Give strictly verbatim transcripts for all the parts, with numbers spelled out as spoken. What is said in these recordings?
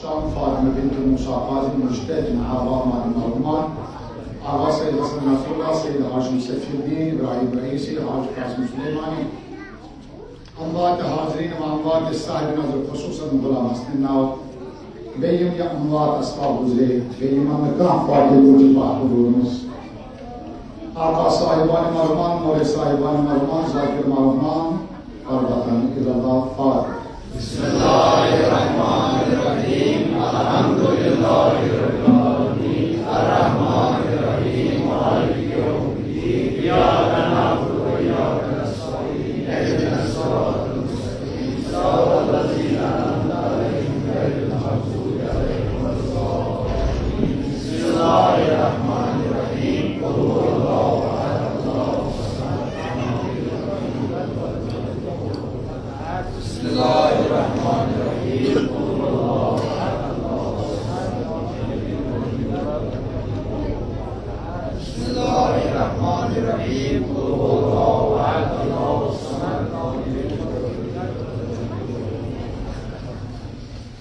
شام، فاطمہ بنت موسیٰ قاضی، مجتہد، محمد رحمان، آغا سید حسن نصراللہ، سید ہاشم safe uddin, Ebrahim Raisi, حاج قاسم سلیمانی، اموات حاضرین و اموات صاحب نظر، خصوصاً غلام حسن ناو، بیٚیہِ یِم یہِ اموات اسباب گُزرے، بیٚیہِ یِمن نہٕ کانٛہہ فاتح کوٚر چھُ پتھ روٗدمٕژ۔ آقا صاحبان مرمان، مولے صاحبان مرمان، ذاکر مرمان، قربتاً الی اللہ، فاتح۔ بسم الله الرحمن الرحيم. الحمد لله رب العالمين. الرحمن الرحيم. مالك يوم الدين. إياك نعبد وإياك نستعين. اهدنا الصراط المستقيم. صراط الذين أنعمت عليهم غير المغضوب عليهم ولا الضالين. بسم الله الرحمن الرحيم. قل هو الله أحد، الله الصمد. بسم الله الرحمن الرحيم. قل هو الله أحد، الله الصمد. بسم الله الرحمن الرحيم. قل هو الله أحد، الله الصمد.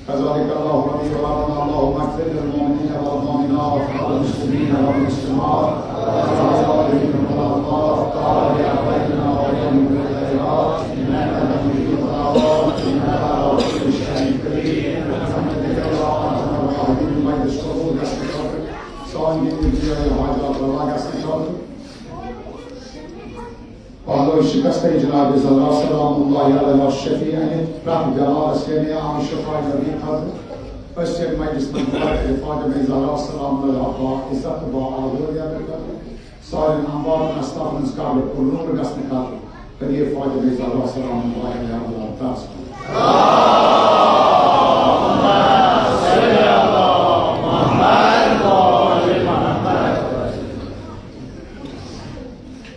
كذلك الله ربي وربنا، اللهم اغفر للمؤمنين والمؤمنات والمسلمين والمسلمات والأحياء منهم والأموات، تعالى بأحوالنا وبينهم بالخيرات، إنك مجيب الدعوات، إنك على كل شيء قدير. الحمد لله، أرحم الراحمين. مجلس قبول گژھنہٕ خٲطرٕ، سٲنۍ یِم دُنیٲیی حاجات روا گژھنہٕ خٲطرٕ، پہلو شکست جناب زہرا سلام اللہ علیہ شفیع انت، پرٛتھ بیمارس یعنی عام شفا نبی خاطر، أسۍ چھِ مجلس منٛز برکت فاطمہ زہرا سلام اللہ با عزت با آبرو یاد خاطر، سارے اموات اسلاف منٛز قبر پر نور گژھنہٕ خاطر، قدیر فاطمہ زہرا سلام اللہ علیہ اللہ ترس۔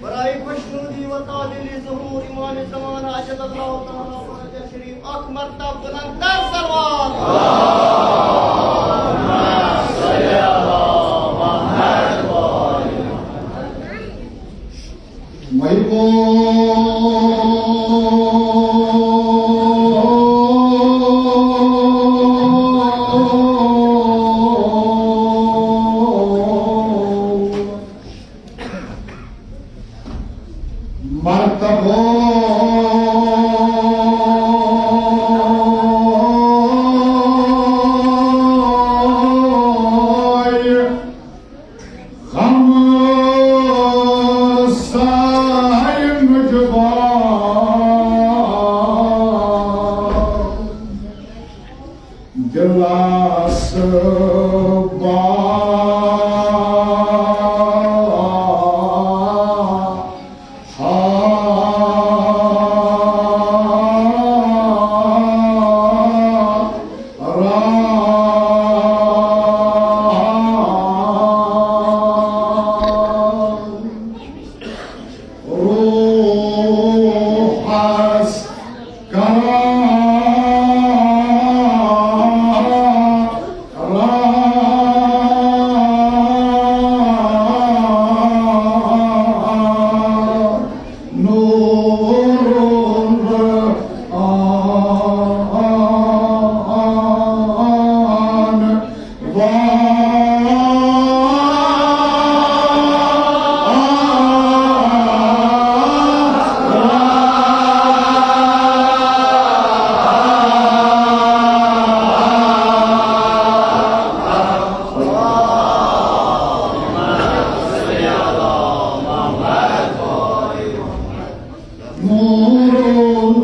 برائے خوشنودی و تعدیل ظہور امام زمان عجل اللہ تعالی فرجہ شریف، اکھ مرتبہ بلند تر صلوات۔ محبو مرتبہ غم ساحل نجبا۔ دلس با روحس کران نور آن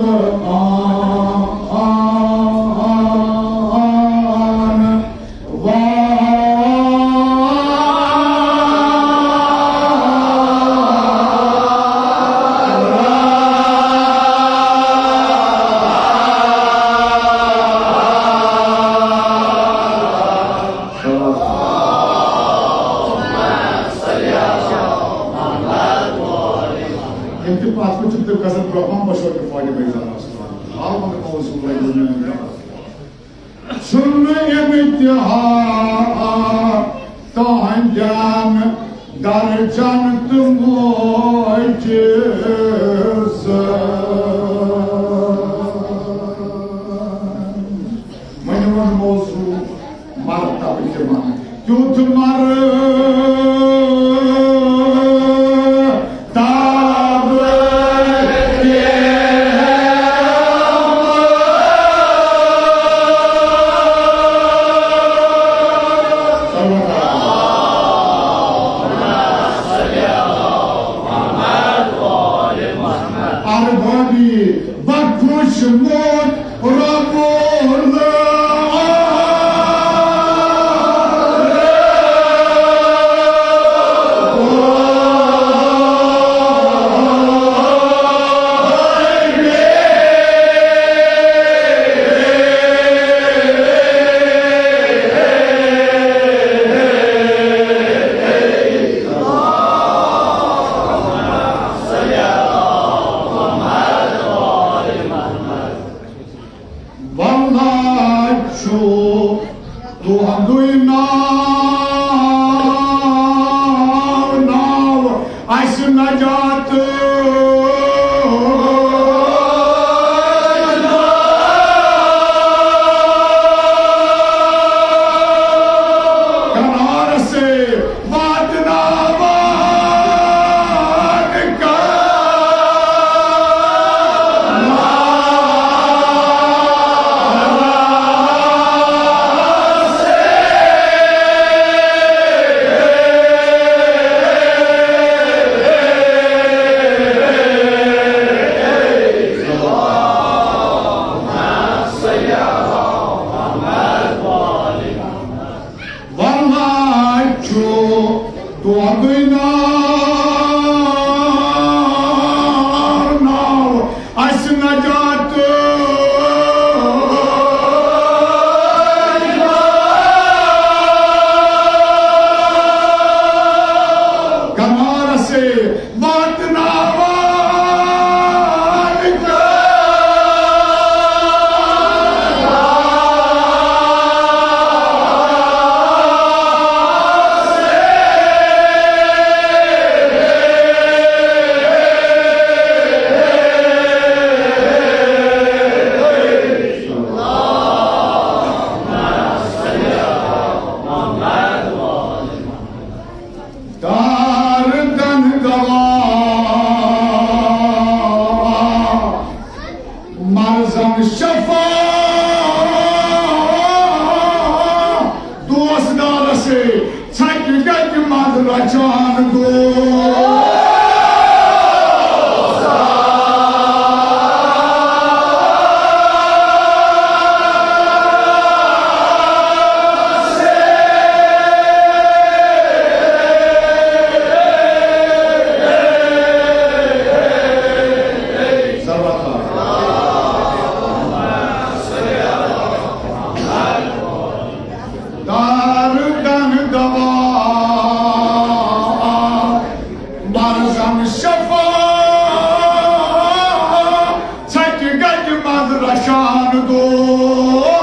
نور آن یِم تہِ پتھ کُن چھِ تِم گژھن برٛونٛہہ کُن بشوکہِ فاطمہ زہرا سلام۔ حال وَنہٕ موضوع لگہِ وۄنۍ میٛٲنۍ کَتھ۔ چھُنہٕ اِمتحان تُہنٛدٮ۪ن درجن تہٕ معجزن۔ وۄنۍ وَن موضوع۔ تیُتھ مرٕ تاب اربابی بخش موت رب العالمین۔ واللہ چھُ تُہُنٛدُے ناو، ناو اَسہِ نجات۔ قرار سے واتناوان کر۔ واللہ چھُ تُہُنٛدُے ناو، ناو اَسہِ نجات۔ کنارس واتناوان۔ دار دن گوا مرزن شفا دوست دار سے چھٹ گٹ مد رچان دو۔ دار دن دوا مرزن شفا چھٹہِ گٹہِ منٛز رشان دود۔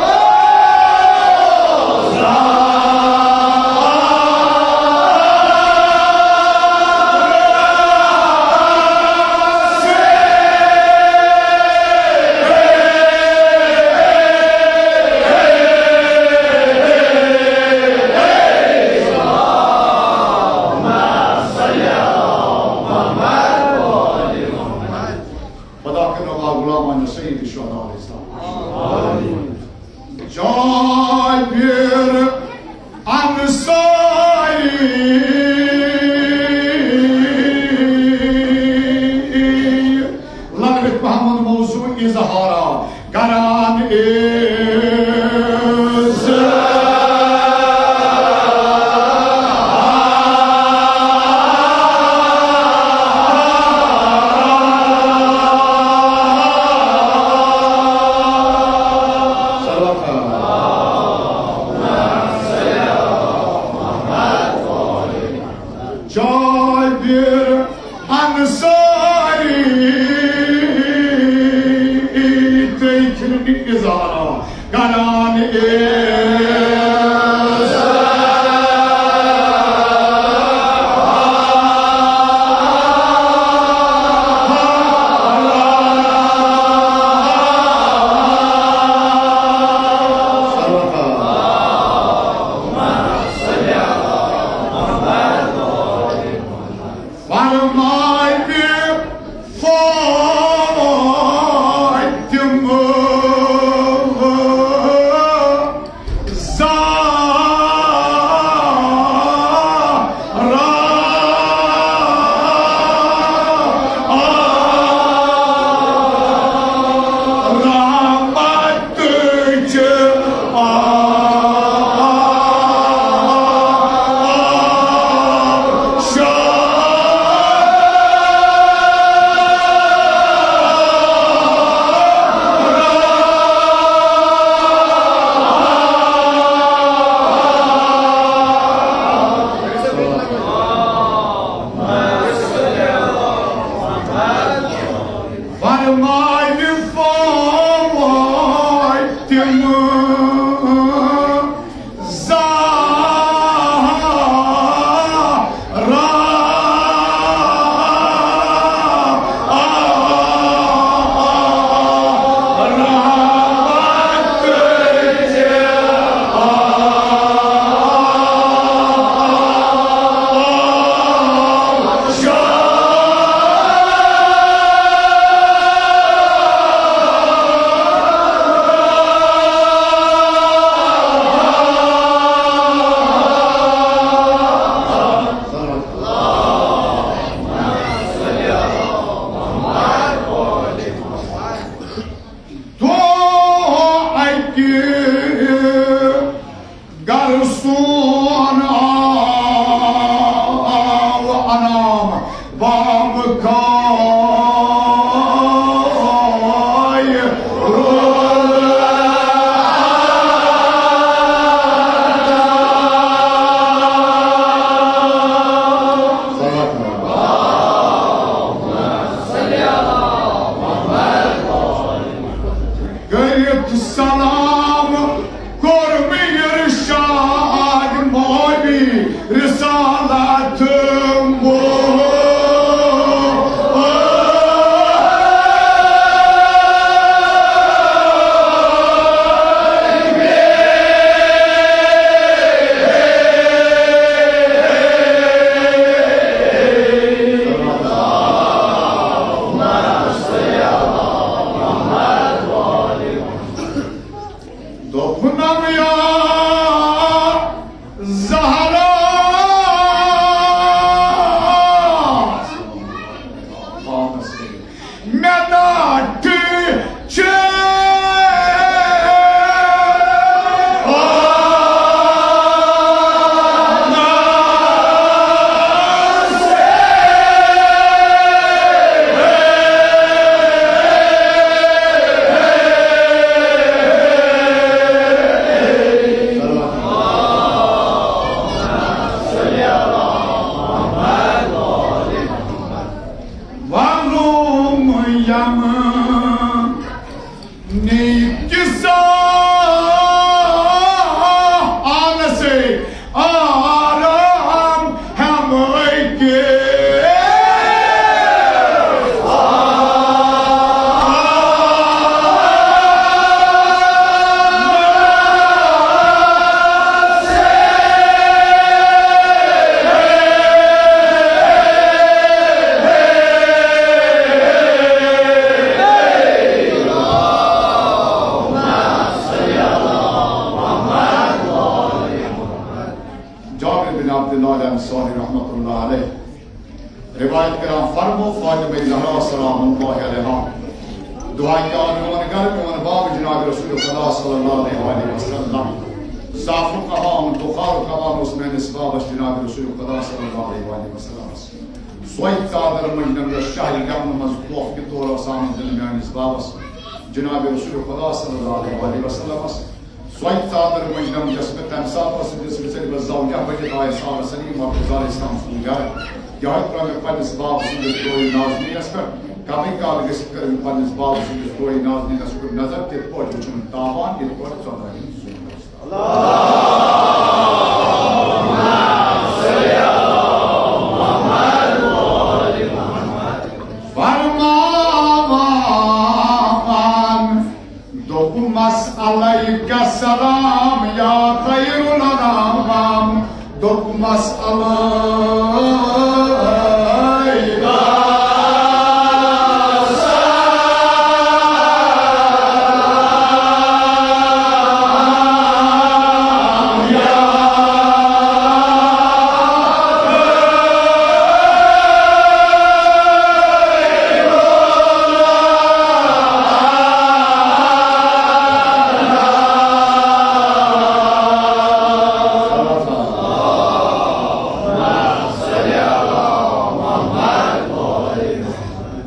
خدا کٔرِنۍ غلامانِ سید شہدا علیہ السلام۔ جابر انصاری۔ لگت پہمد موضوع اظہارا کران عزت۔ کر سون آل انام باب کائے۔ کٔرِتھ سلام کوٚر مےٚ ارشاد مولوی رسالت مو۔ دوٚپُن، یا زہرا، مےٚ ناٹہِ چھِ وَلُم یَمہٕ نیک کسا آلسے آرام ہمے کے۔ جابر بن عبداللہ الانصاری رحمۃ اللہ علیہ روایت کران، فرمو فاطمہ زہرا سلام اللہ علیہا، دعا کیا میون گھر، میون باب جناب رسول خدا صلی اللہ علیہ وآلہ وسلم۔ زعفران، بخار کمان اوس میٲنِس بابس جناب رسول خدا صلی اللہ علیہ وآلہ وسلم۔ سۄے ژادر مٔنٛزۍ نم یۄس شہر یمن منٛز خوف کہِ طور ٲس آمٕژ دِنہٕ میٲنِس بابس جناب رسول خدا صلی اللہ علیہ وآلہ وسلمس۔ سۄے ژادر مٔنٛزۍ نم یۄس مےٚ تمہِ ساتہٕ ٲس دِژمٕژ، ییٚلہِ بہٕ زوجہ بٔنِتھ آیس آل سلیم مرتضی علیہ السلام سُنٛد گرٕ۔ یہے ترٲو مےٚ پننِس باب سٕنٛدِس ڈوے نازنینس پٮ۪ٹھ۔ کمٕے کال گٔژھِتھ کٔر مےٚ پننِس باب سٕنٛدِس ڈوے نازنینس کُن نظر، تِتھ پٲٹھۍ وُچھُم تاوان، یِتھ پٲٹھۍ ژۄدٲہِم زوٗ۔ فرمان، دوٚپمَس علیک السلام یا خیر الانام، دوٚپمَس علیک۔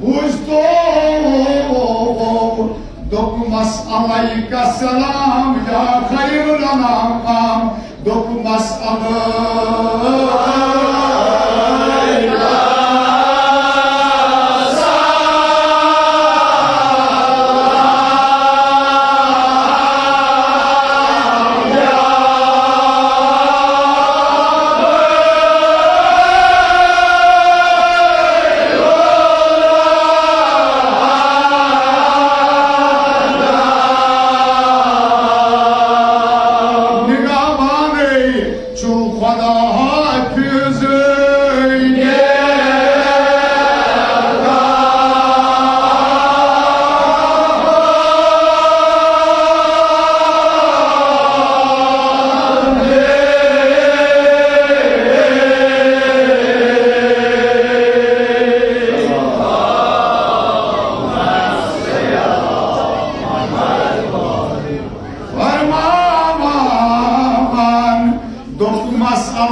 بوٗزتو، دوٚپمَس علیک السلام یا خیر الانام، دوٚپمَس علیک۔ نگہبانٕے چھُ خۄدا۔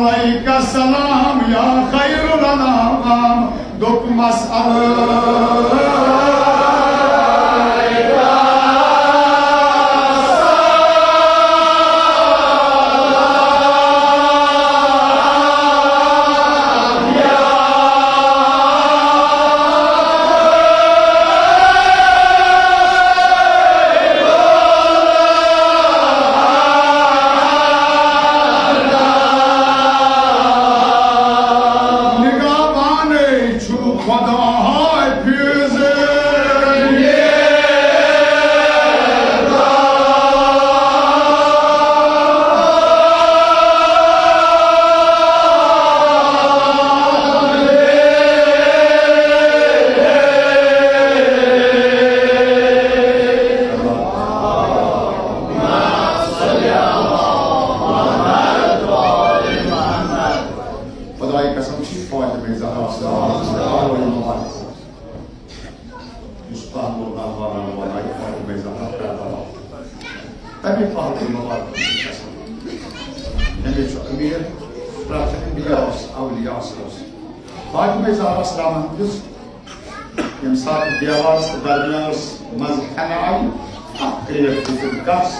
علیک السلام یا خیر الانام، دوٚپمس علیک۔ نگہبانٕے چھُ خۄدا حٲفِظ۔ خداے قسم چھِ فاطمہ زہرا سٕنٛز آلوے مبارک۔ یُس پہلو نوارا وانایہِ فاطمہ زہرا پیدا۔ تَمہِ پہلو مبارک چھِ قسم۔ ییٚمِچ چھُ امیر پرٛٮ۪تھ انبیاءس، اولیاءس اوس۔ فاطمہ زہرا سلام دِژ ییٚمہِ ساتہٕ دیوارس تہٕ درمیانس منٛز ہٮ۪نہٕ آیہِ، اکھ کرٛیکھ دِژٕن کس،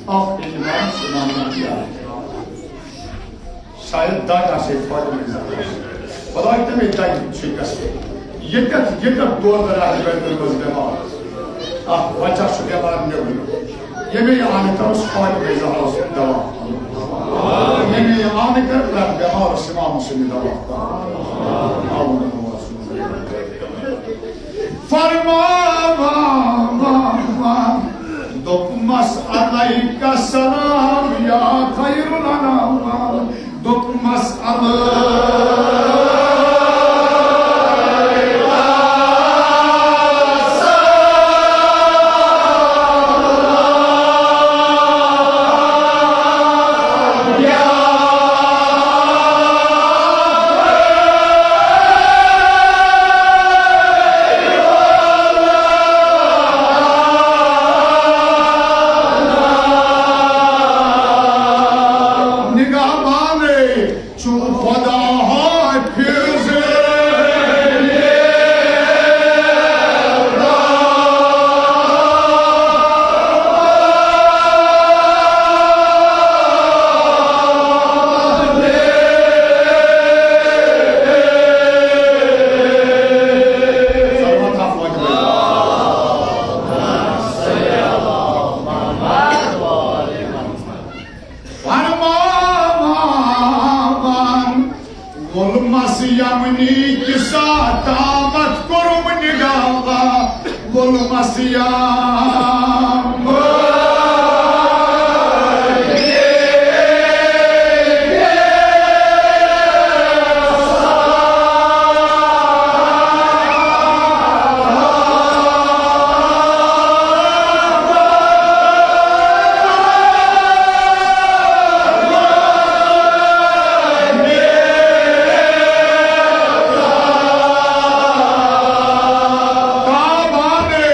اکھ پیٚیہِ امامس، امام مہدی علیہ السلام۔ شاید دگ آسہِ ہے فاطمہ زہرا۔ خداے تَمے دگہِ چھُ گژھِ۔ ییٚتٮ۪تھ، ییٚتٮ۪تھ دۄد راہہِ بیتن منٛز بٮ۪مار۔ اکھ بچہ چھُ بٮ۪مار نیٚبرٕ۔ ییٚمے آنہٕ کٔرٕس فاطمہ زہرا سُنٛد دوا۔ ییٚمے آنہٕ کٔر پرٛٮ۪تھ بٮ۪مارس امام حسینہِ دوا۔ آمین۔ فرماوان دوٚپمس علیک السلام یا خیر الانام، دوٚپمس علیک نگہبانٕے چھُ خدا حافظ۔ فرماوان ووٚلمس یمنی کسا تامتھ کوٚرُم نگاہ، ووٚلمس یمنی۔ تابانے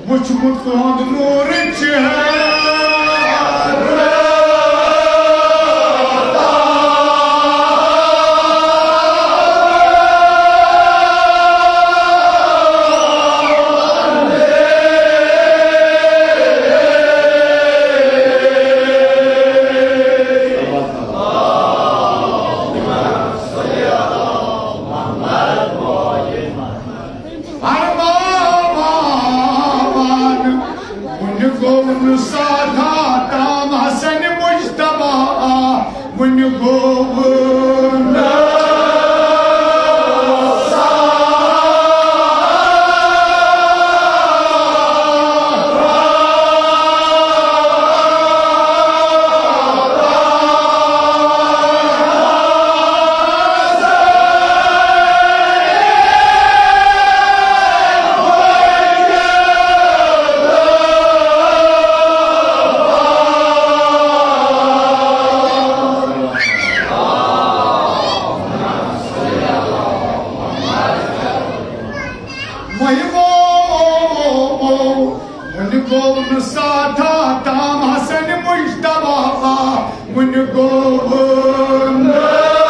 وُچھمُت تُہُنٛد نوٗرٕ چہرٕ۔ فرماوان، وُنہِ گوٚو نہٕ سادھا تام حسن مجتبیٰ، وُنہِ گوٚو نہٕ۔ وۄنۍ گوٚو، وۄنۍ گوٚو نہٕ سادھا تام حسن مجتبیٰ، وۄنۍ گوٚو نہٕ۔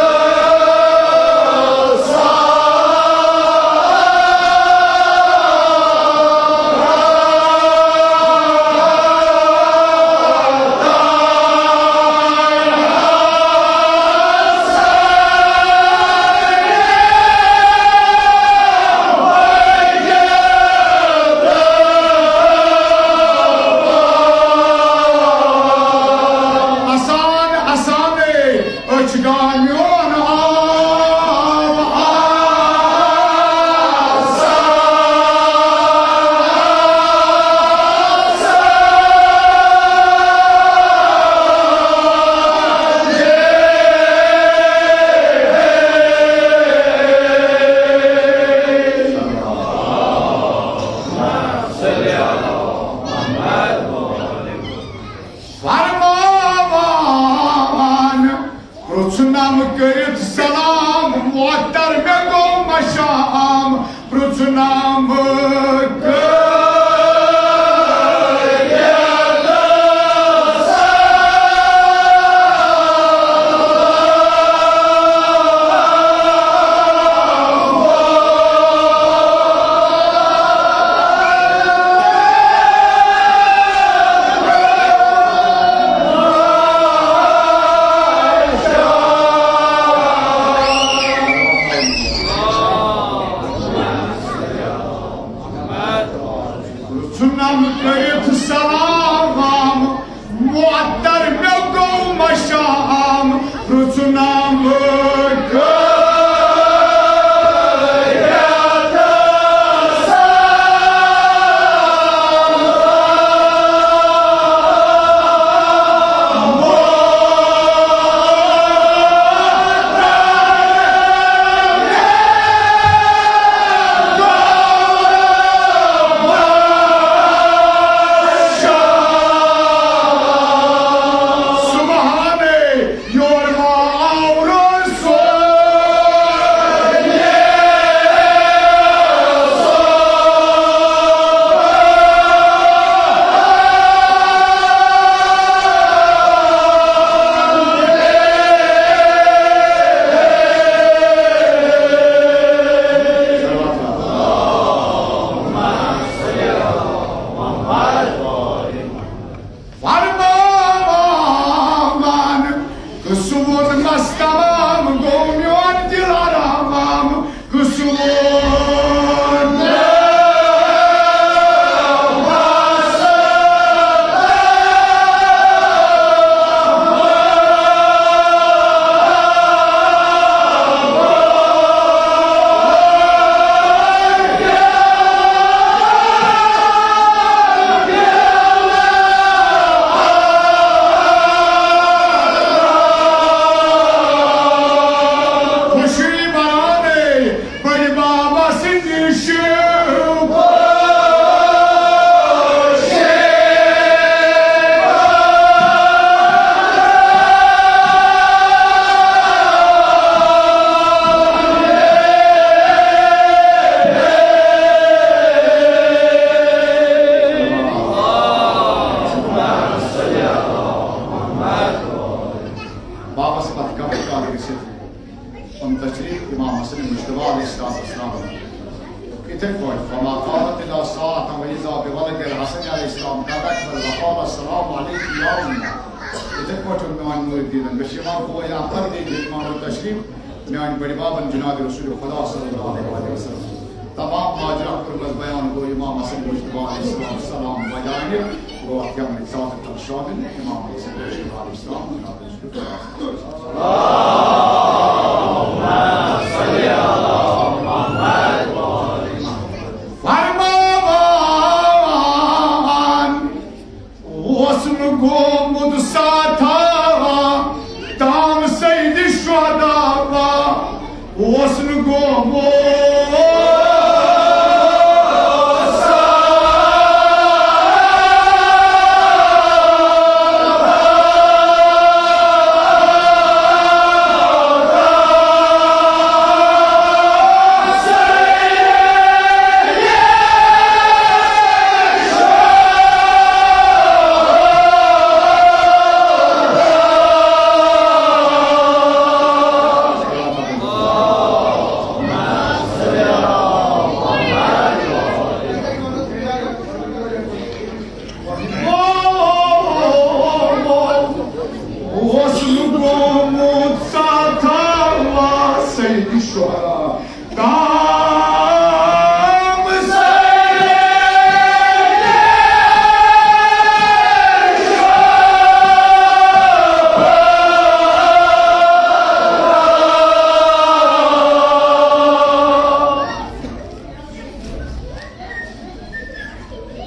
پرٛژھنم کٔرِتھ سلام، معطر مےٚ گوٚو مشام۔ پرٛژھنم کٔرِتھ پرٛژھنم کٔرِتھ سلام، معطر مےٚ گوٚو مشام۔ پرٛژھنم کٔرِتھ سبحانے، یور ما آو رسول۔ فرمان قصہٕ ووٚن مس تمام، گوٚو میون دل آرام۔ قصہٕ ووٚن خوشی برانٕے بٔڑۍ بابا سٕنٛدِ شِو۔ بابس پتھ کم کار گٔژھِتھ۔ ان تشریف امام حسن مجتبیٰ علیہ الصلوۃ والسلام۔ یِتھے پٲٹھۍ، فما قامت الا ساعة و اذا بولد الحسن علیہ السلام قد اقبل وقال السلام علیک یا امہ۔ یِتھے پٲٹھۍ میون مریدین، مےٚ چھِ یِوان بوے یا پردے دِتھ، مان تشریف میانہِ بڑِ بابن جناب رسول خدا صلی اللہ علیہ وسلم۔ تمام ماجرا کوٚرمس بیان، گوٚو امام حسن مجتبیٰ علیہ السلام سلام بجانہِ، گوٚو اتھ یمن ذات تل شامل امام حسن مجتبیٰ علیہ السلام جناب رسول خدا۔ فرمان اوس نہٕ گوٚمُت ساتھا تام سید شہدا، اوس نہٕ گوٚمُت اوس نہٕ گوٚمُت ساتھا سید شہدا۔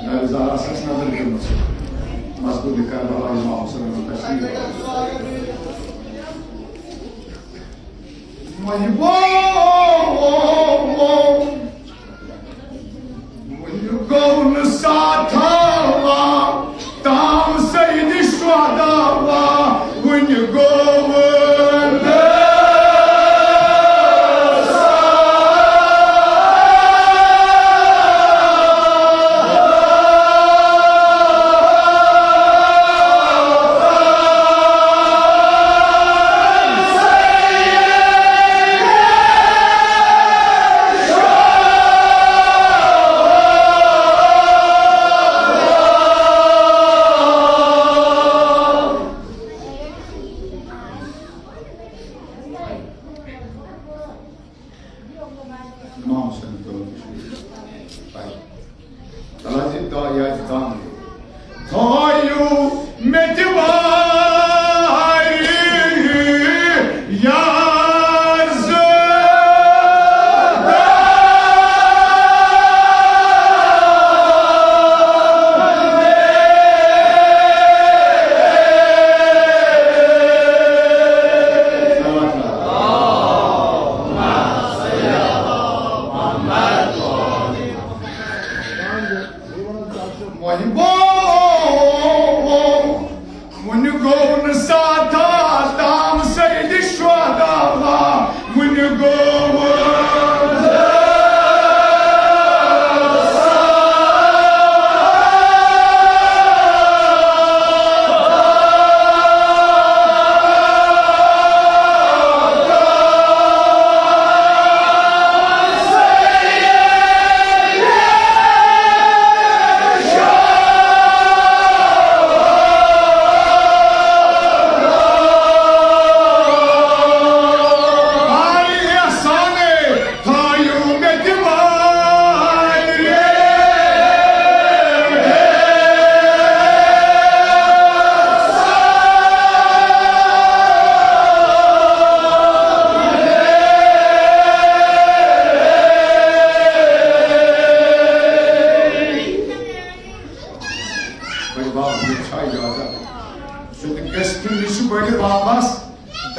نبی زہرا سس نظر گٔمٕژ مسجد کربلا امام حسن تشریف۔ وۄنۍ گوٚو، وۄنۍ گوٚو نہٕ ساتھا تام سید شہدا، وۄنۍ گوٚو نہٕ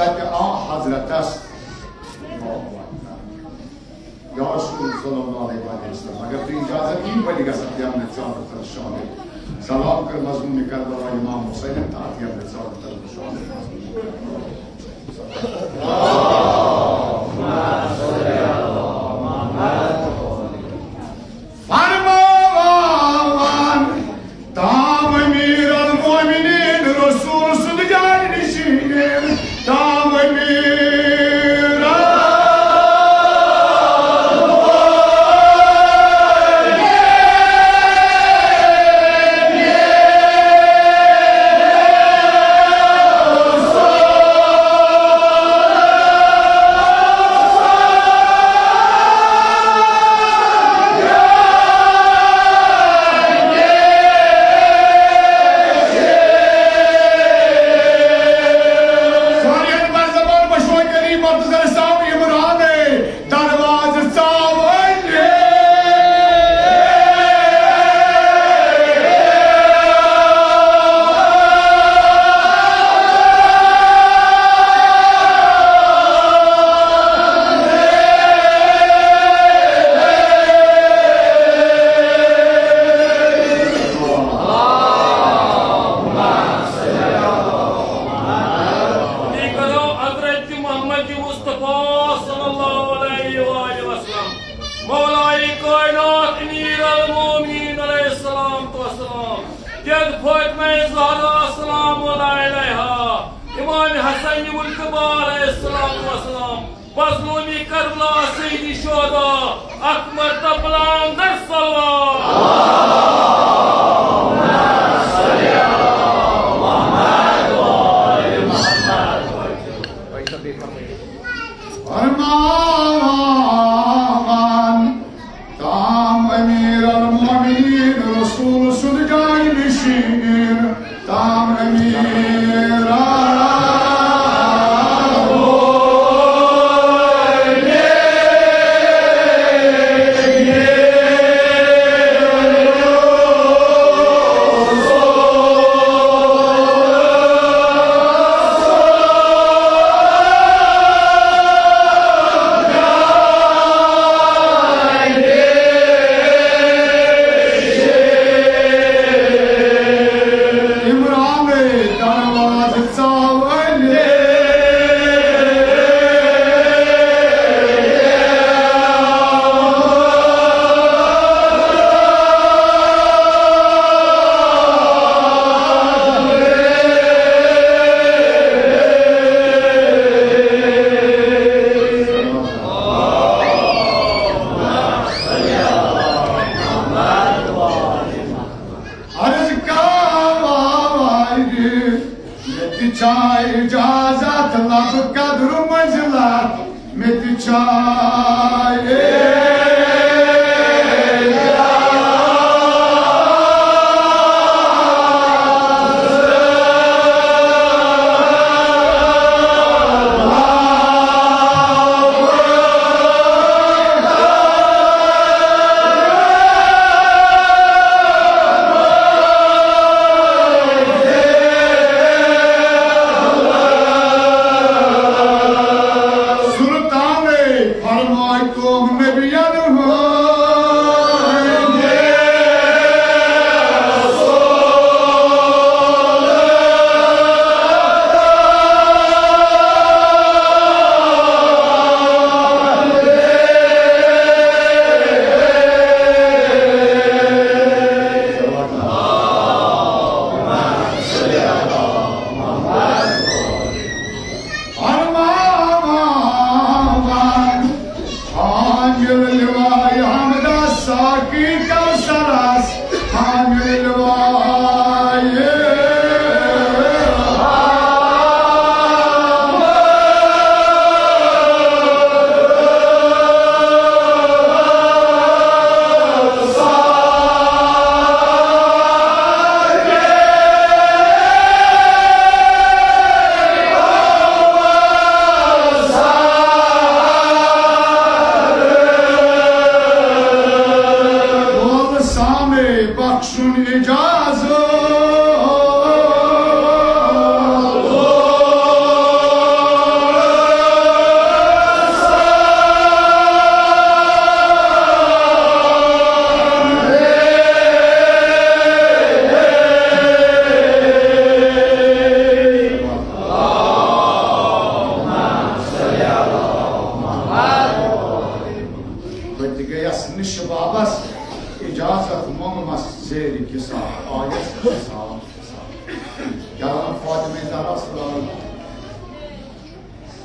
تتہِ آو حضرتس یا رسول صلی اللہ علیہ وسلم، اگر تُہۍ اجازت دِیِو، بہٕ تہِ گژھٕ یمن ژۄن ہتن شٲمِل۔ سلام کٔر مظلوم کربلا امام حسین تہٕ یمن ژۄن ہتن شٲمِل۔ فرماوان تام امیر المومنین رسول سُنٛد جانشین، تام امیر سارین بر زبان بشوی کری مرتضی صاحب عمران دروازٕ ژاوٕلۍ۔ تُہۍ کرو حضرت محمد مصطفیٰ صلی اللہ علیہ وآلہ وسلم، مولائے کائنات امیر المومنین علیہ الصلوۃ والسلام، جد فاطمہ زہرا سلام اللہ علیہا، امام حسن مجتبیٰ علیہ الصلوۃ والسلام، مظلوم کربلا سید الشہداء، اکھ مرتبہ بلند صلوات۔ فرمان تام امیر المومنین رسول سُنٛد جانشین، تام امیر عمران دروازٕ ژاو۔ عرض کاوارِ، مےٚ تہِ چھا اجازت لب قدر منزلت، مےٚ تہِ چھا سلطان فرمائے تو نبی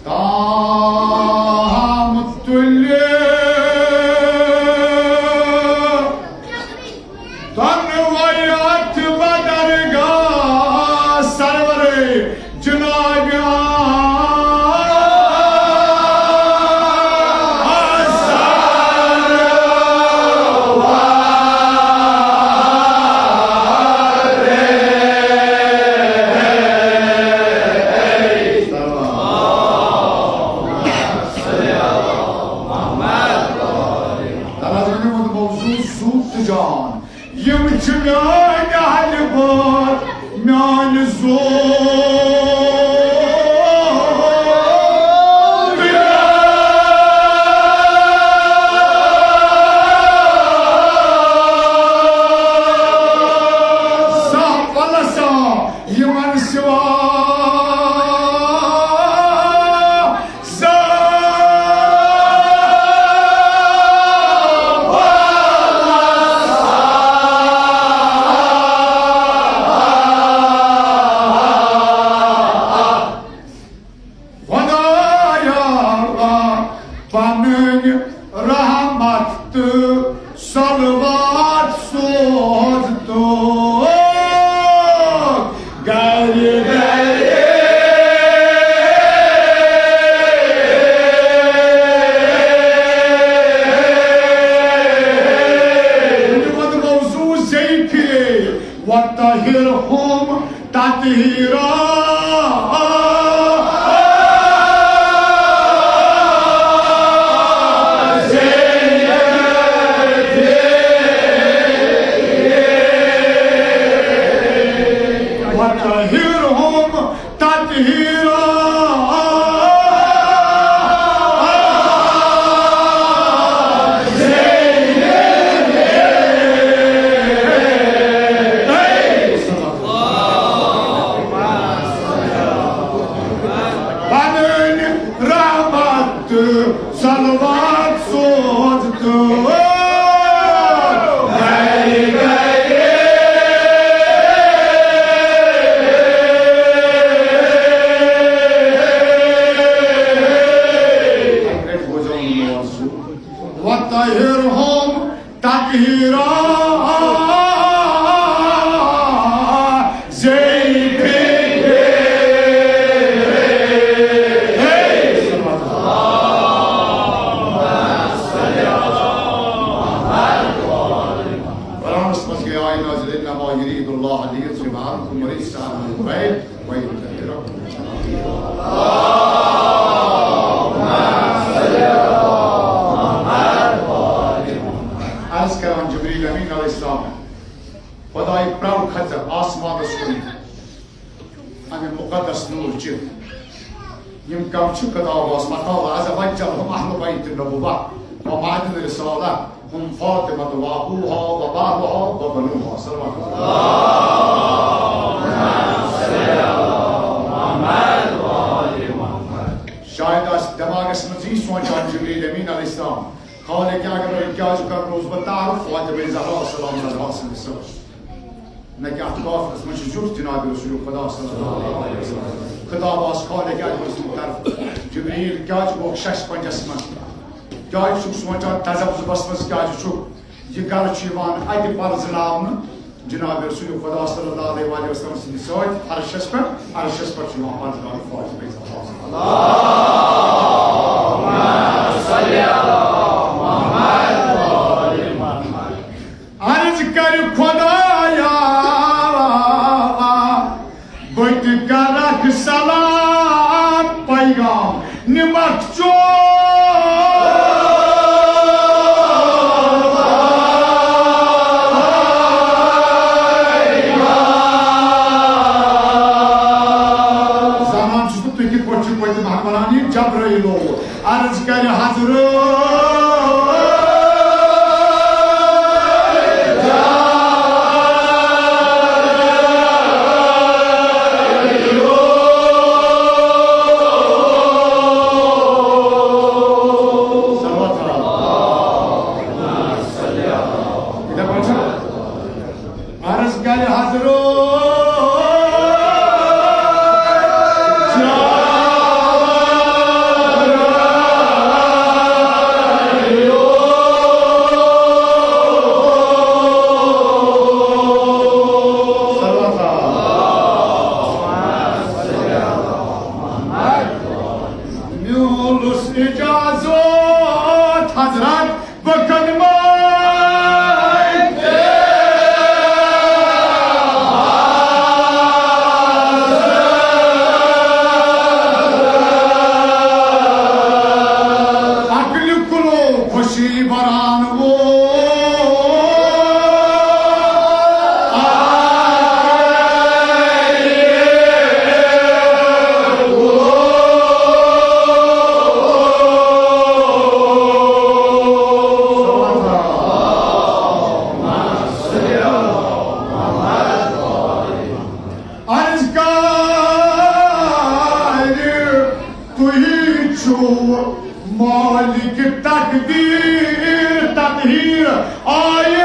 تام تُلہِ تنویت بدرگاہ سرور جناب ترازمینہِ ہُنٛد موضوع زُو تہٕ جان۔ یِم چھِ میٲنۍ اہلِ بٲژ، میٲنۍ زُو۔ سہہ پلسا یِمن سوا خدایا، پنٕنۍ رحمت تہٕ صلوات سوز تو گرِ گرِ۔ موضوع زی پھرے، وطہرہم تطہیرا۔ وطہرہم تطہیرا۔ پنٕنۍ رحمت تہٕ صلوات سوز تہٕ گرِ گرِ۔ وطہرہم تطہیرا۔ زی پھرے۔ قرآنس منٛز گٔے آیہِ نازل، انما یرید اللہ لیذہب عنکم الرجس اہل البیت ویطہرکم۔ عرض کران جبریل امین علیہ السلام، خداے پرو کھژ آسمانس کُن۔ امہِ مقدس نور چہِ یِم کم چھِ کتاب اوس مقال از وجہہم اہل بیت النبوہ و معدن الرسالہ، ہم فاطمہ و ابوہا و بالہا و بنوہا۔ صلوات اللہ۔ شاید آسہِ دٮ۪ماغس منٛز یی سونٛچان جبریل امین علیہ السلام، خالق اکبر کیٛازِ کرنوس بہٕ تعارف فاطمہ زہرا سلام علیہا سٕنٛدِ سۭتۍ؟ نہ کہِ اتھ کافرس منٛز چھُ زیُٹھ جناب رسول خدا صلی اللہ علیہ وسلم۔ خطاب آس خالق اکبر سٕنٛدِ طرفہٕ۔ جبریل کیٛازِ گوٚو شش پنجس منٛز؟ کیٛازِ چھُکھ سونٛچان تذبذبس منٛز کیٛازِ چھُکھ؟ یہِ گرٕ چھُ یِوان اتہِ پرزناونہٕ۔ جناب رسول خدا صلی اللہ علیہ وآلہ وسلم سٕنٛدِ سۭتۍ عرشس پٮ۪ٹھ، عرشس پٮ۪ٹھ چھُ یِوان پرزناونہٕ فاطمہ زہرا۔ عرض کرِ خدایا، بہٕ تہِ کرکھ سلام پیغام نِمکھ چون۔ زانان چھُس بہٕ تُہۍ کِتھ پٲٹھۍ چھِو پٔتِم ہن ونان، یہِ جبرٲییٖل اوس۔ عرض کرِ حضرت۔ عرض کرِ حضرت۔ اجازت حضرت، بہٕ کَرٕ ماے۔ عقلِ کُلو خوشی بران وول۔ عرض کَرِ تُہۍ چھِو مالک تقدیر تدبیر آیے۔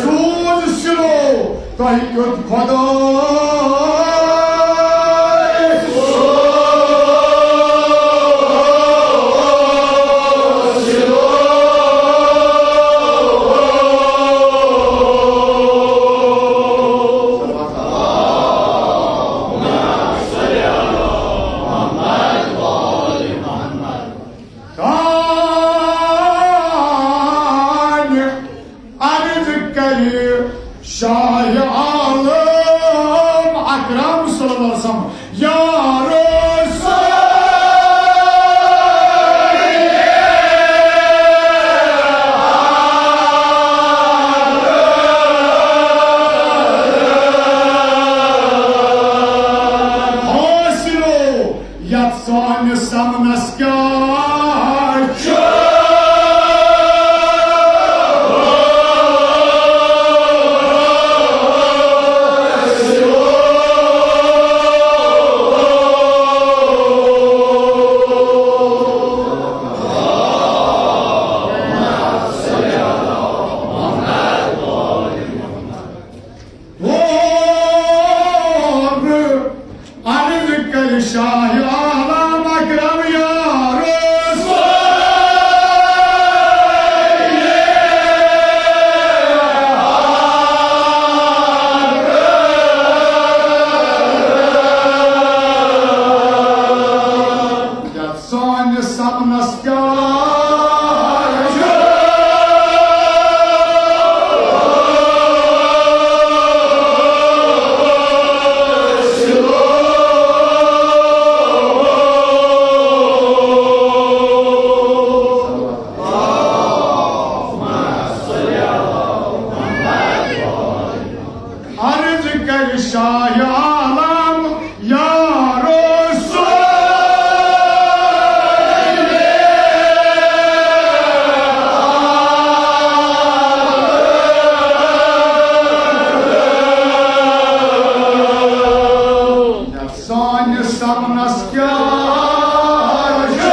سوز سِلو تۄہہِ کیُتھ خۄداے۔ تانۍ عرض کرِ شاہ عالم اکرم صلی اللہ علیہ وسلم، یا رسول، حاصلو یتھ سانہِ سمنس کیٛاہ چھُ؟ اور عرض کر شاہ عالم اکرم یا رسول۔ یتھ سانہِ سمنس کیٛاہ چھُ؟ عرض کر شاہ عالم یا رسول۔ سانہِ سمنس کیٛاہ چھُ؟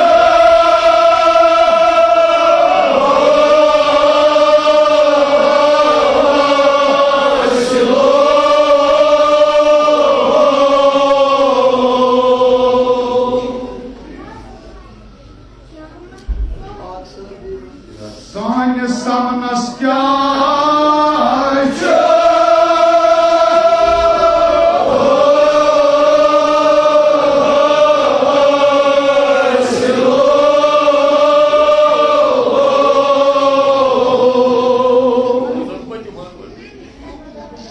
سانہِ سمنس کیٛاہ چھُ؟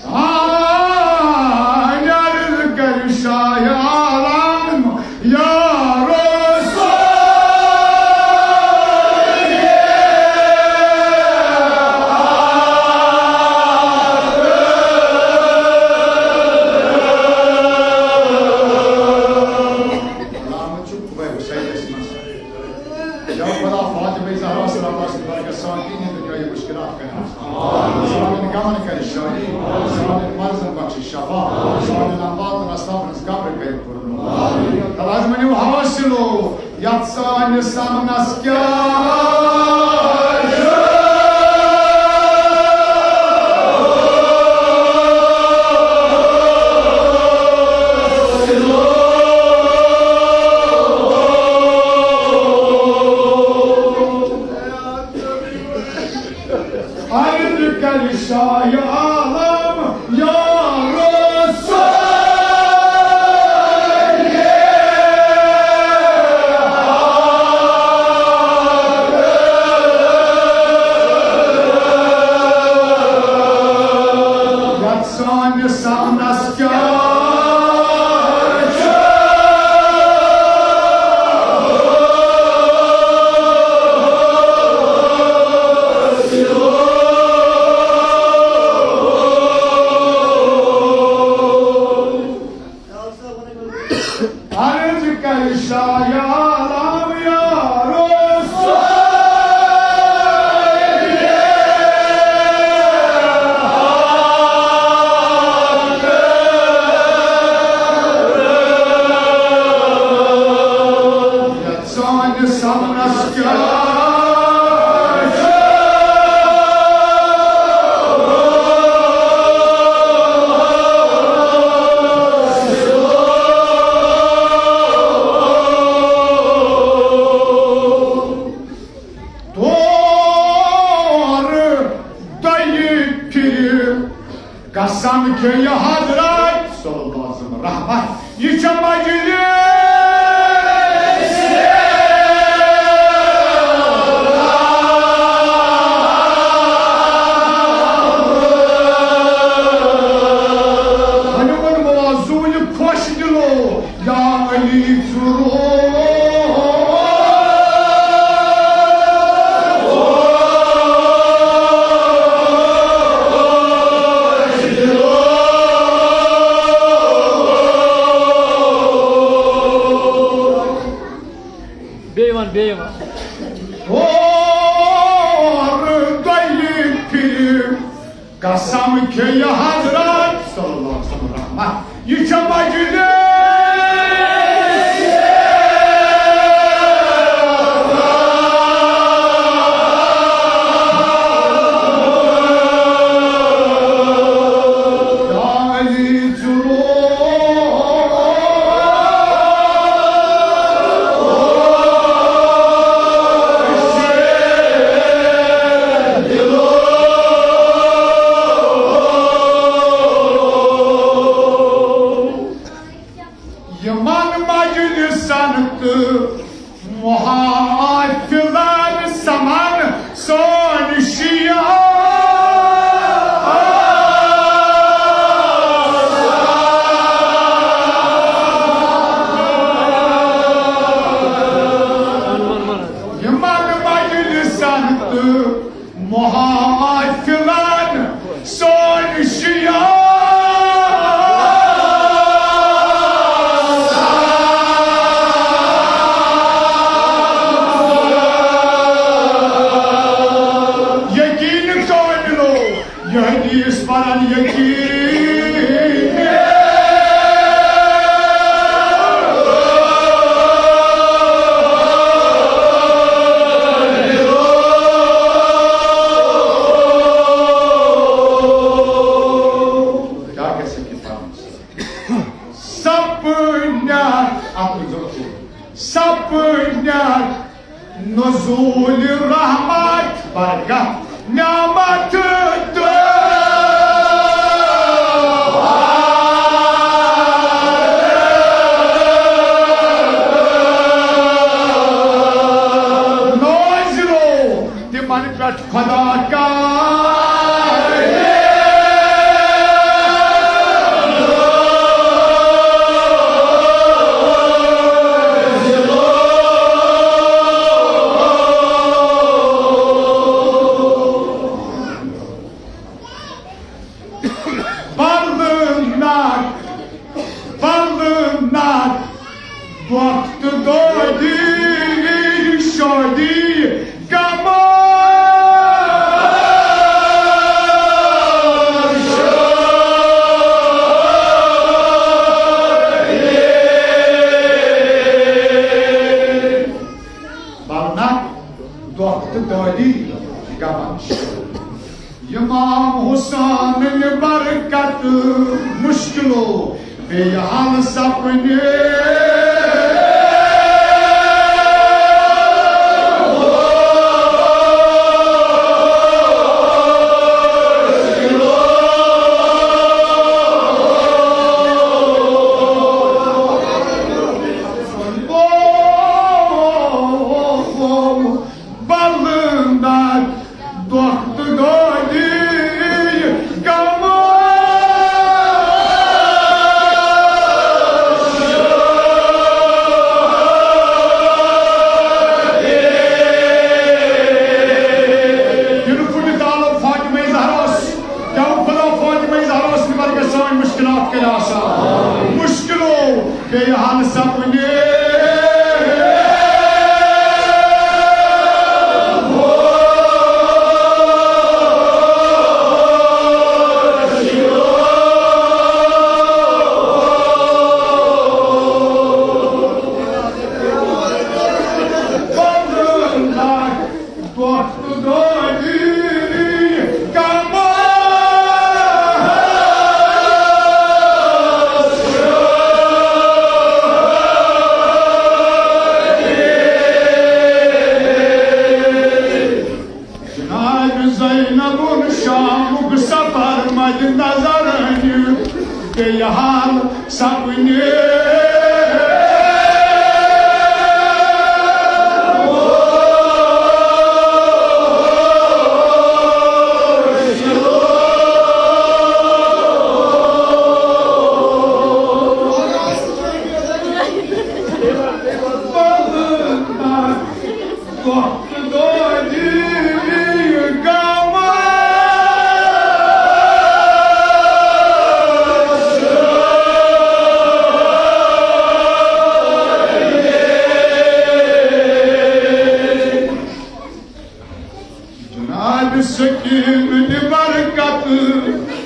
سانہِ عرض کر شاہ عالم یا رسول۔ سلامت چھُ قبیٰ حسینس منٛز۔ یا خدا فاطمہ زہرا صلی اللہ علیہ وسلم برکت سان کِہیٖنۍ تہٕ کیٛاہ یہِ مُشکلات کَرِ آسان۔ سانٮ۪ن غمن کَرِ شٲہی، سانٮ۪ن مرضن بخشِ شفا، سانٮ۪ن امواتن اسلافن ہٕنٛز قبر کَرِ پُرنور۔ تلاش مٔنِو حاصِلو، یَتھ سانہِ سمنس کیٛاہ چھُ؟ عرض کر شاہ عالم یا رسول۔ یتھ سٲنِس سونس کیٛاہ عرض کر شاہ عالم یا رسول۔ یتھ سٲنِس سونس کیٛاہ تور دۄیہِ پھِرِ قسم کھیٚیہِ حضرت صلی اللہ علیہ وسلم رحمت۔ یہِ چھےٚ مجلس ونیُکُن موضوع یہِ خۄش دِلو یا علی ژٕ روز۔ بیٚیہِ وَن، بیٚیہِ وَن۔ ہور دۄیہِ پھِرِ قسم کھیٚیہِ حضرت صلی اللہ علیہ وسلم رحمت۔ یہِ چھےٚ مجلس یا علی ژٕ روز۔ یِمن مجلسن تہٕ محافظن سمان سون شیعہ۔ یِمن مجلسن تہٕ محافظن سون شیعہ۔ یقین کاملو، یہ حدیث پرن یقین۔ کیٛاہ گژھِ کِتابَن سۭتۍ؟ سپنیٛار، اَپٲرۍ زٕ اَپٲرۍ۔ سپنیٛار نزول رحمت، برکت، نعمت تہٕ نازلو تِمن پٮ۪ٹھ خدا کا۔ بلناک، بلناک، وقت دودی شادی غم۔ بلناک، وقت دودی غم۔ امام حسین برکت مشکلو بیٚیہِ حل سپنہِ۔ وقت دادی کمال۔ یہِ نہٕ کُنہِ تعلق فاطمہ زہراہَس، کیٛاہ خدا فاطمہ زہراہَس مُتعلِق سٲنۍ مُشکِلات کَرِ آسان۔ مُشکِلو بیٚیہِ حل سپدِ۔ جناب زینب شامُک سفر مد نظر أنِتھ بیٚیہِ حال سپنہِ۔ جناب سکین برکت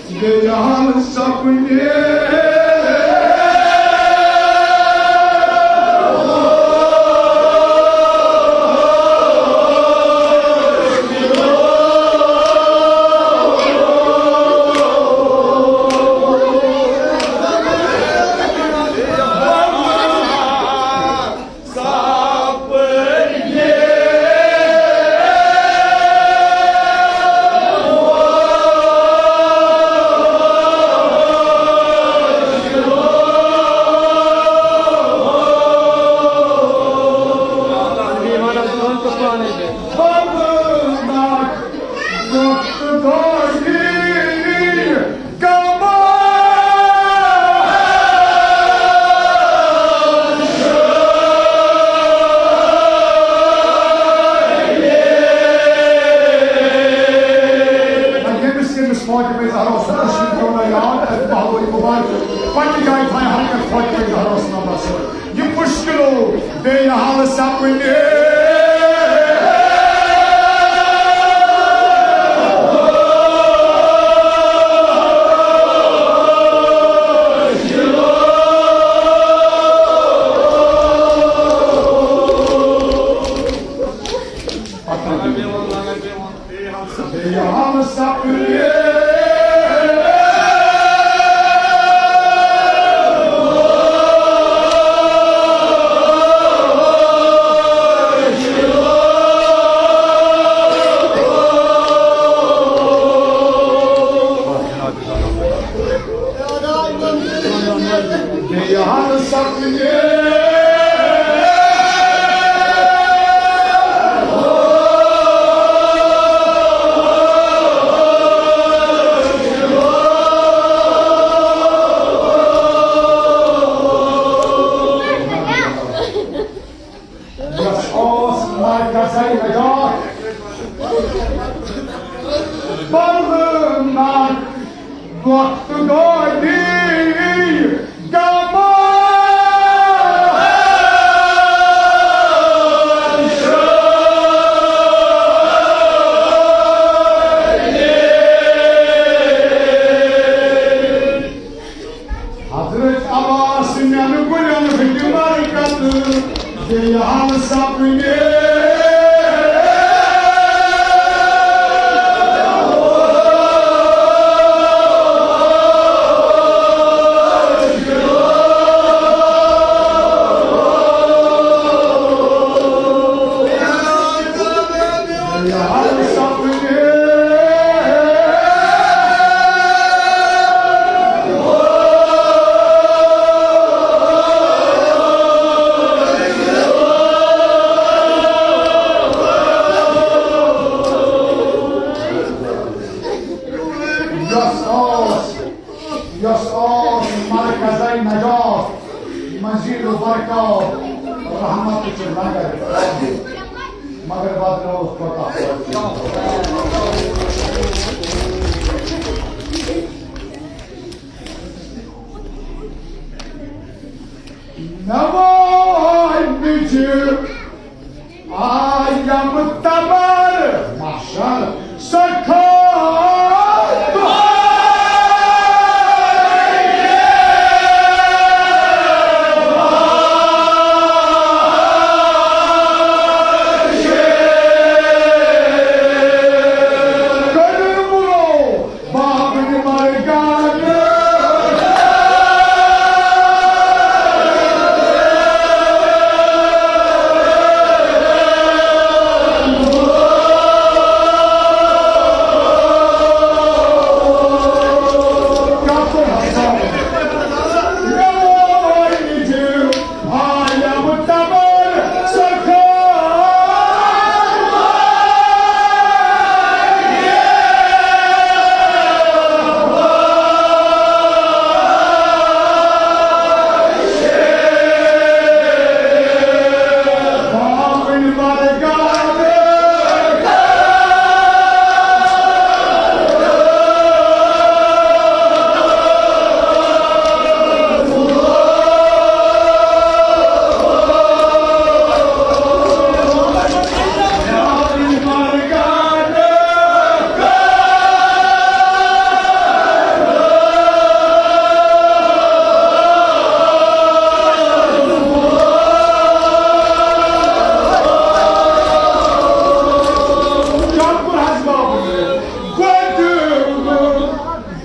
بیان سپنے۔ ییٚمِس ییٚمِس فاطمہ زہرا سُنٛد تشریف تھوٚو نہ یاد، تَتہِ پہلوٕے مُبارک، پننہِ جایہِ تھایہِ ہر کانٛہہ فاطمہ زہرا سُنٛد نمبر سۭتۍ۔ یہِ مُشکِلو بیٚیہِ حل سپنہِ۔ یَس اوس مَرِ گژھَے نجات۔ بَلہٕ نَکھ وقت دودی گما۔ حضرت عباس میانہِ گُلٮ۪ن ہٕنٛدِ برکتہٕ بیٚیہِ حال سپدِ۔ یۄس ٲس، یۄس ٲس مرکزے نجات، مزید برکات، رحمتٕچ نظر، مگر بدلووُکھ کوتاہ۔ نوابٕچ آیم تبر محشر سکھا۔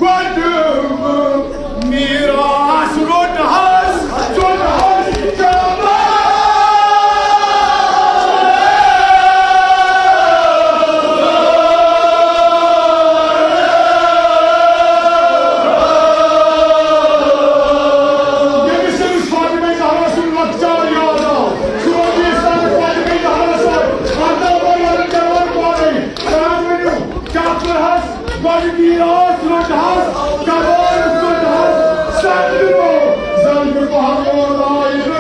گۄڈٕ میٖراث روٚٹ حظ، ژوٚٹ حظ۔ ییٚمِس أمِس فاطمہ زہرا سُنٛد لۄکچار یاد آو، سُہ روزِ یہِ سانہِ فاطمہ زہرا سۭتۍ۔ اَرداہ ؤرۍ یَن جوان پانَے۔ کران ؤنِو، کیٛاہ کوٚر حظ؟ گۄڈٕ میٖراث روٚٹ حظ، کبٲرۍ ژوٚٹ حظ، سَتھ دِنو زَنگہٕ پہلوان آیہِ۔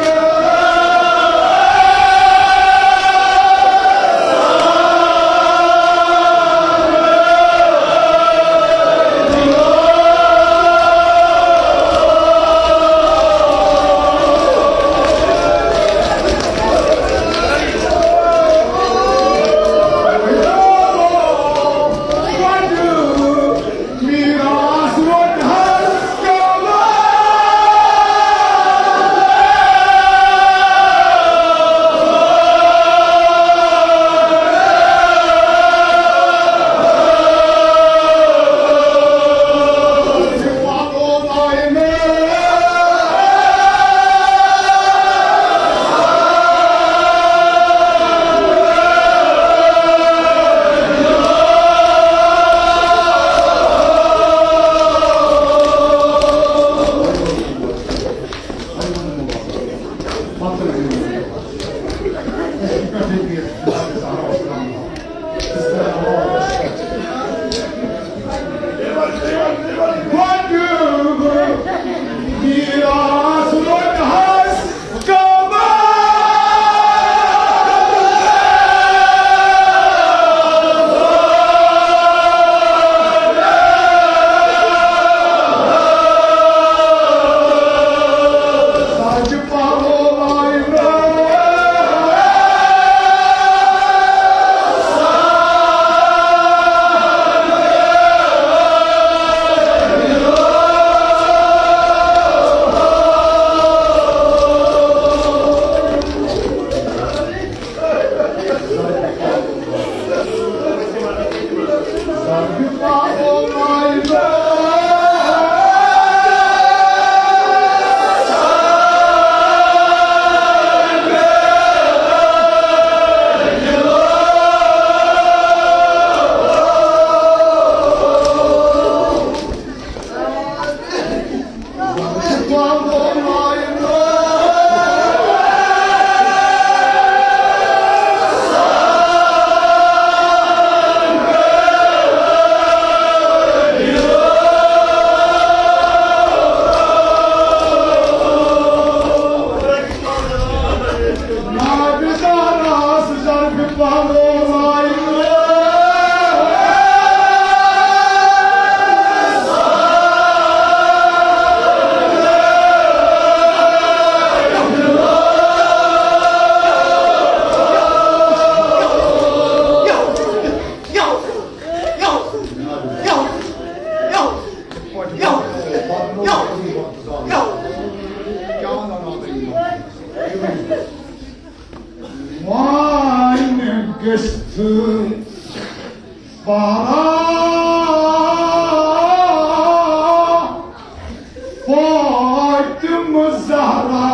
فاطمہ زہرا،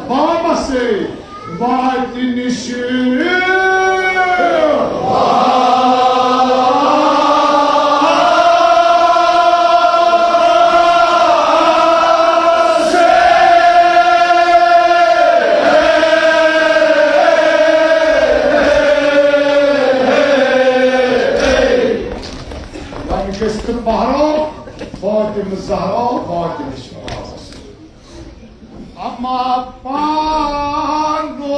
بابا سے واتہِ نِش۔ وۄنۍ گٔژھۍ تہٕ بہرو فاطمہ زہرا واتہِ نِش۔ اما پانو،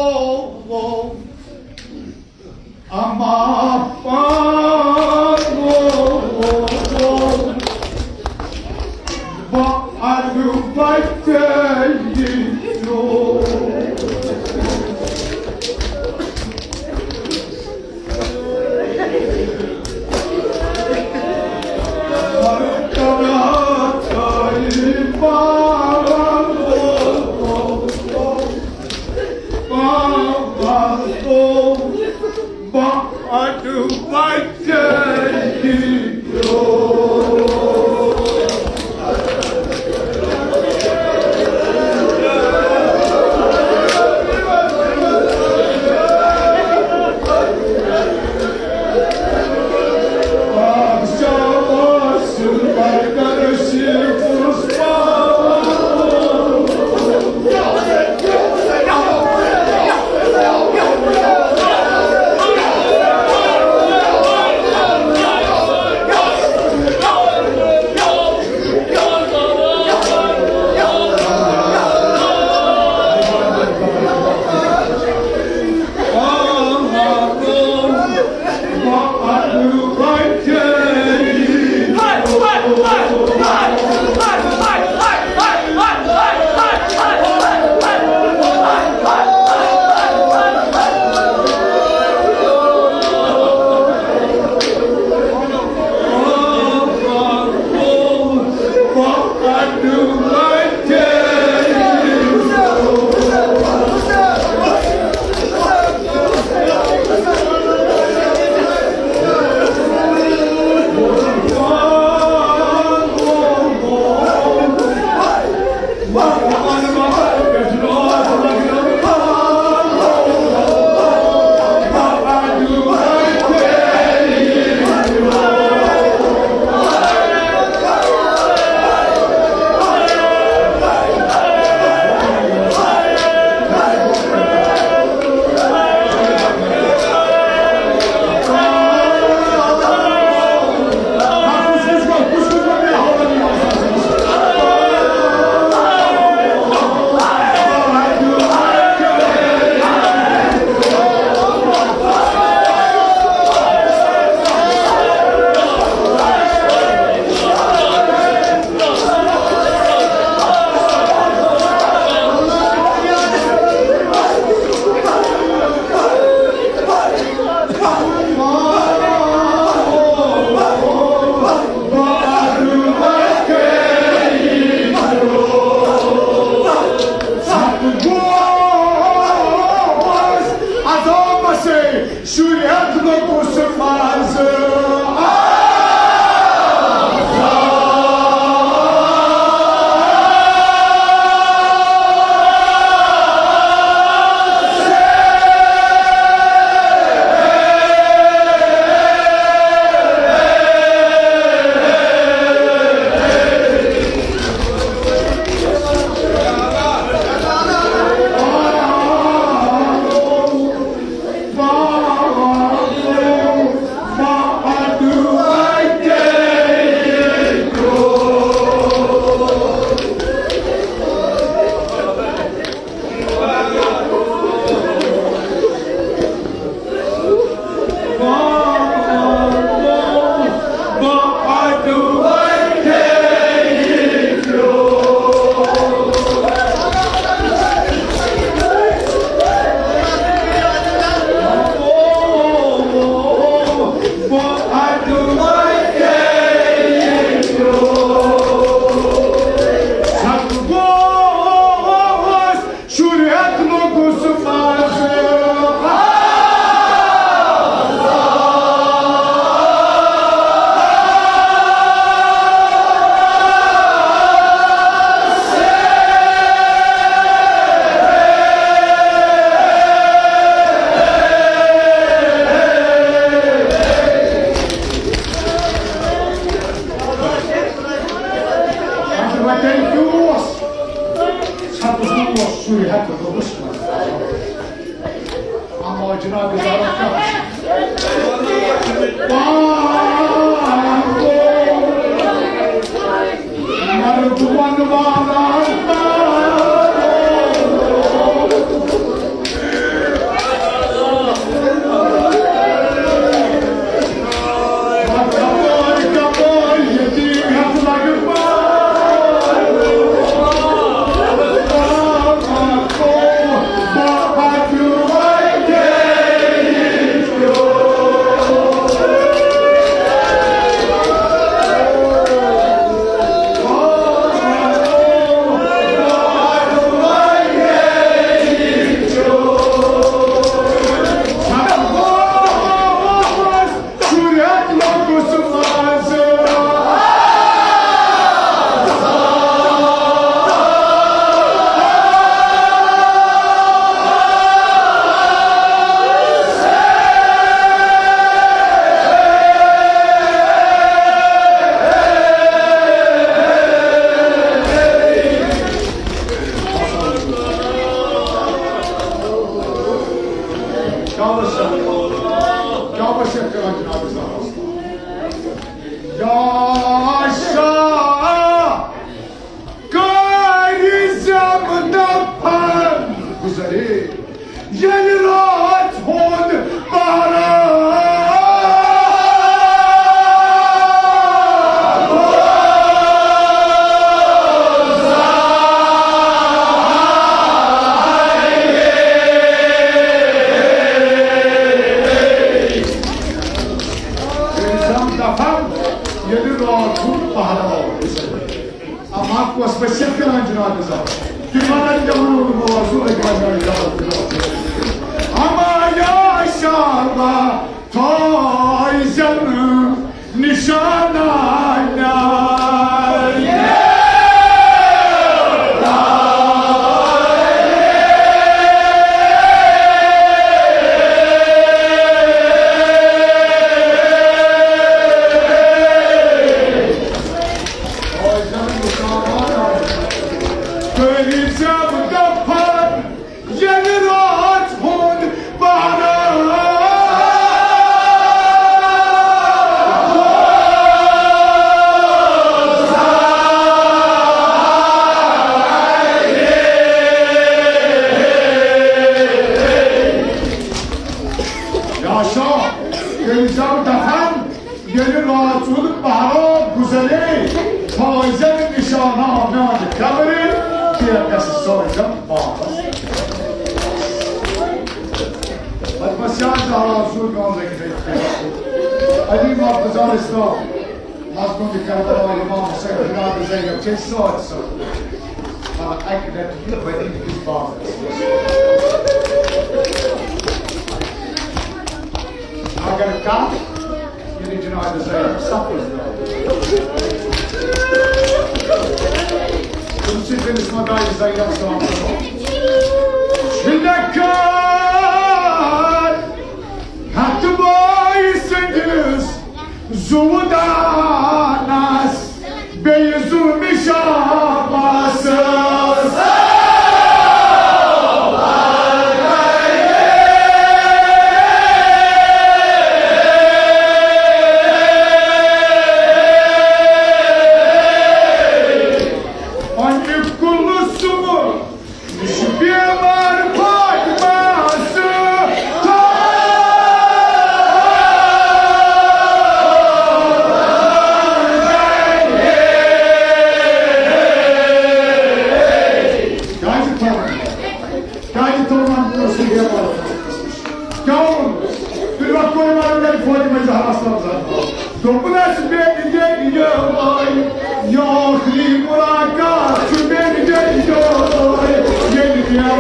اما پانو، بہٕ اَنہٕ بچے یہِ۔ شُرۍ ہٮ۪تھ لوٚگُس منٛزٕ۔ شُرۍ ہٮ۪تھ لوٚگُس منٛزٕ۔ شُرۍ ہٮ۪تھ دوٚپُس، اما جناب زہرا کیٛاہ؟ مگر بہٕ وَنہٕ والان یا شاہ، کٲرۍ زٮ۪م دفن گُزرے، ییٚلہِ رٲژ ہُنٛد پہرا۔ کٲرۍ زٮ۪م دفن، ییٚلہِ رٲژ ہُنٛد پہرا۔ اما کۄس وصیت کران جناب زہرا؟ تِمن تِمن ووٚن موضوع أکۍ وَنہِ جناب۔ اما یا شاہ، تھٲے زٮ۪ن نشانہ میانہِ۔ کٲرۍ زٮ۪م دفن، ییٚلہِ رٲژ ہُنٛد پہرا۔ یا شاہ، کٲرۍ زٮ۪م دفن، ییٚلہِ رٲژ ہُنٛد پہرا گُزرے، تھٲے زٮ۪ن نشانہ میانہِ قبرِ، تیکس سوزن واپس۔ پتہٕ بس یاد زہرا سُر گام لگہِ۔ علی مرتضی اسلام، مظلوم کربلا امام حسین جناب زینب چھِ سۭتۍ سۭتۍ۔ مگر اکہِ لٹہِ یہِ بدی کِس باغس منٛز۔ اگر کانٛہہ ییٚلہِ جناب زینب صفس درٛاو، تٔمۍ سٕنٛدۍ دِلس منٛز آیہِ زینب سلام کرو۔ چھِ لیکھان ہتھ بٲے سٕنٛدِس زُودانس، بیٚیہِ ظُلمِ شاباس۔ اَمہِ کُلثوم یہِ چھُ بیمار فاطمہ سۭتۍ۔ کیٛازِ تھوٚو وۄنۍ؟ کیٛازِ تھوٚو وۄنۍ کٲنٛسہِ بیمار فاطمہ سۭتۍ؟ کیٛاہ ووٚن؟ تُہۍ وۄنۍ کوٚر وۄنۍ فاطمہ زہرا سلام زہرا۔ دوٚپنَس، مےٚ تہِ دِیِو وۄنۍ، یہِ ٲخری مُلاقات چھُ، مےٚ تہِ دِیِو وۄنۍ، ییٚلہِ مےٚ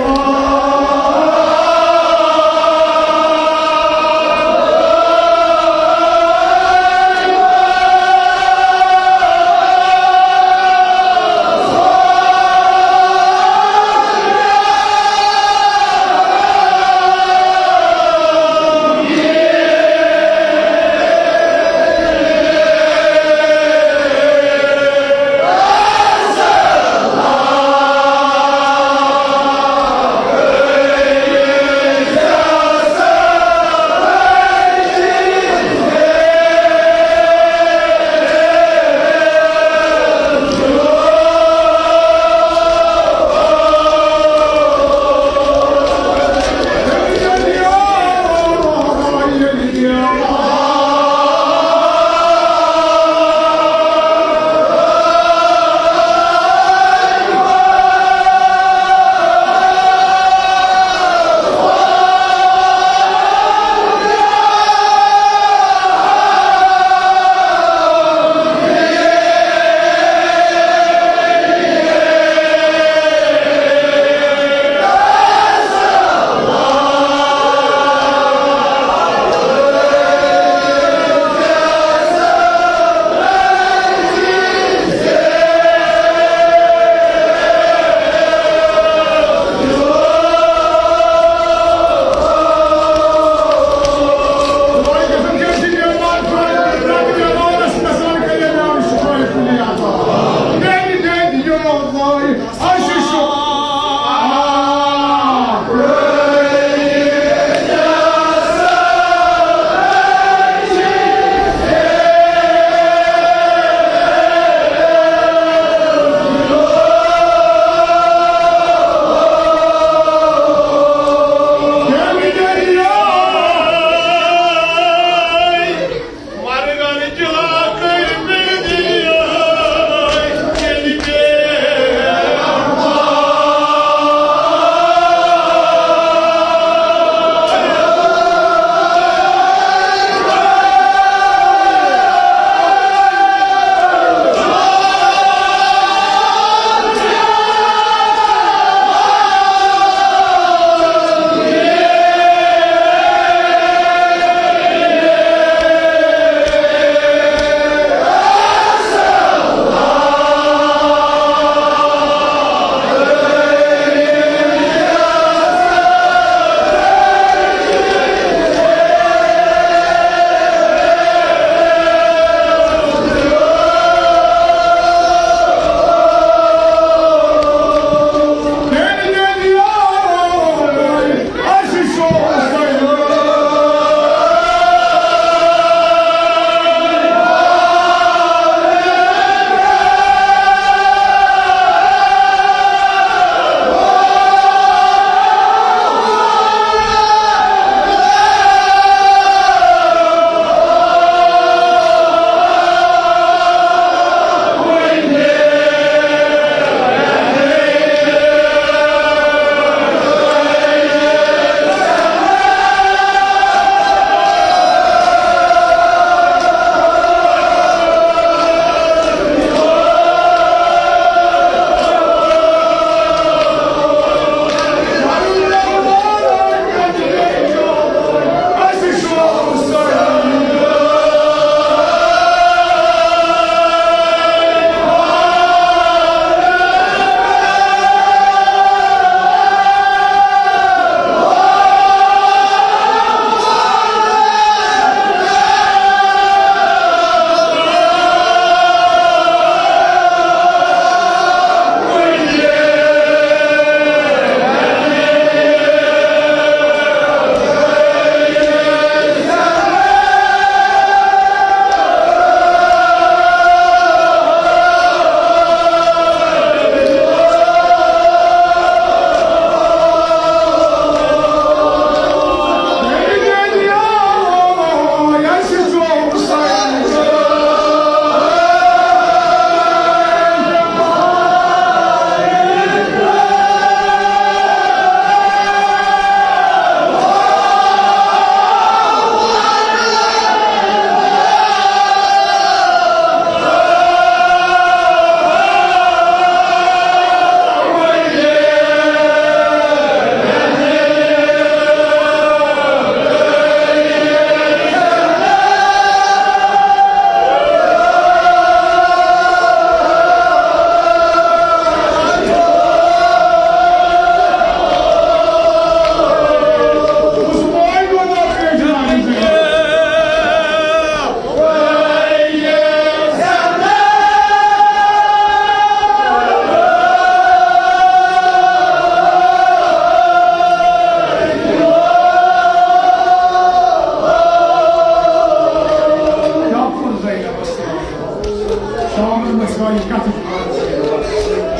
سٲنۍ کتھ۔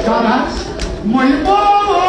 کر حظ؟ مُحبو۔